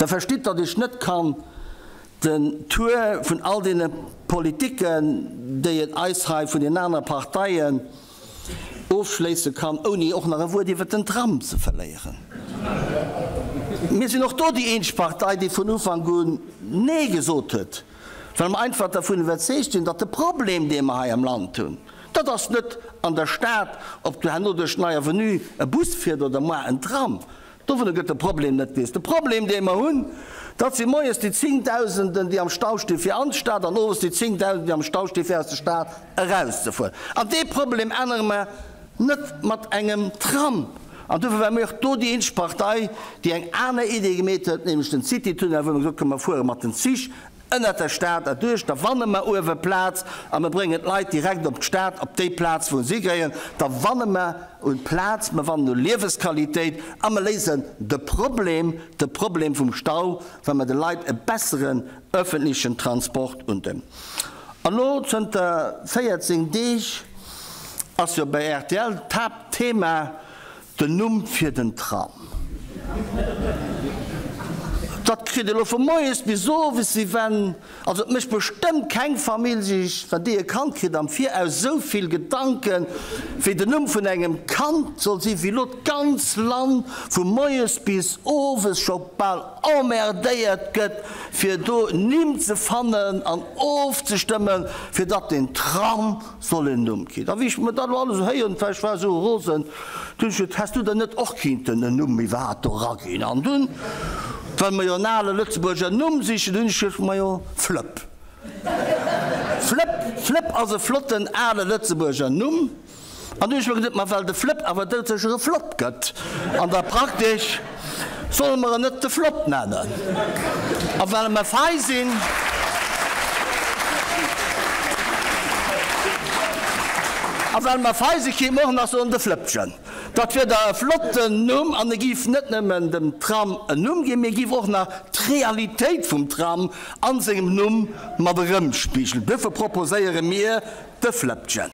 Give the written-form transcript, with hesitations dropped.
Da verstitt, datt ech net kann den Tour vun all deene Politiken, déi et eis hei vun den anere Parteien ofschléisse kann, ouni och nach e Wuert iwwert den Tram ze verléieren. Mir sinn och do déi eenzeg Partei, déi vun Ufank un Nee gesot huet, well mer einfach dervun iwwerzeegt sinn, datt de Problem, dee mer hei am Land hunn, dat ass net an der Stad, ob do herno duerch d'Nei Avenue e Bus fiert oder moar en Tram, Dovunner gëtt de Problem net geléist. De Problem, dee mer hunn, dat si moies déi Zéngdausenden, déi am Stau sti fir an d'Stad an owes déi Zéngdausenden, déi am Stau sti fir aus der Stad erauszefueren. An dee Problem ännere mer net mat engem Tram. An dofir ware mir och do déi eenzeg Partei, déi eng aner Idee gemeet huet, nämlech den Citytunnel, wou mer gesot hunn, mer fuere mat den Zich ënnert der Stad erduerch, da wanne mer uewe Plaz a mer bréngen d'Leit direkt op d'Stad, op déi Plaz wou se higéien, da wanne mer un Plaz, mer wannen u Liewesqualitéit a mer léisen de Problem, de Problem vum Stau, well mer de Leit e besseren öffentlichen Transport undinn. An elo zënter 14 Deeg ass jo bei rtl d'Haaptthema Den Numm fir den Tram. Dat kritt elo vu moies bis owes, wéi wenn, also et mécht bestëmmt keng Famill sech, wann déi e Kand kritt, am Viraus esou vill Gedanken, wéi den Numm vun engem Kand soll sinn, wéi elo d'ganz Land vu moies bis owes scho bal emmerdéiert gëtt, fir do Nimm ze fannen an ofzestëmmen, fir datt den Tram Soll en Numm kritt. A wéi ech mer dat elo alles esou héieren, well ech war esou rosen, dunn hu ech gesot, Häss du dann net och kinnten en Numm iwwerhaapt do eraginn? An dunn, well mer jo en ale Lëtzebuerger Numm sichen, hunn ech gesot, Majo, Flëpp. Flëpp, Flëpp ass e flotten ale Lëtzebuerger Numm. An du hunn ech mer gesot, ma well de Flëpp awer doudsécher e Flopp gëtt an der Praktik, solle mer en net de Flopp nennen. A well mer fei sinn, a well mer fei sinn, kéinte mer och nach soen de Flëppchen. Dat wier da e flotten Numm an e giff net nëmmen dem Tram en Numm ginn, mee giff och nach d'Realitéit vum Tram an sengem Numm mat erëmspigelen. Duerfir proposéiere mir de Flëppchen.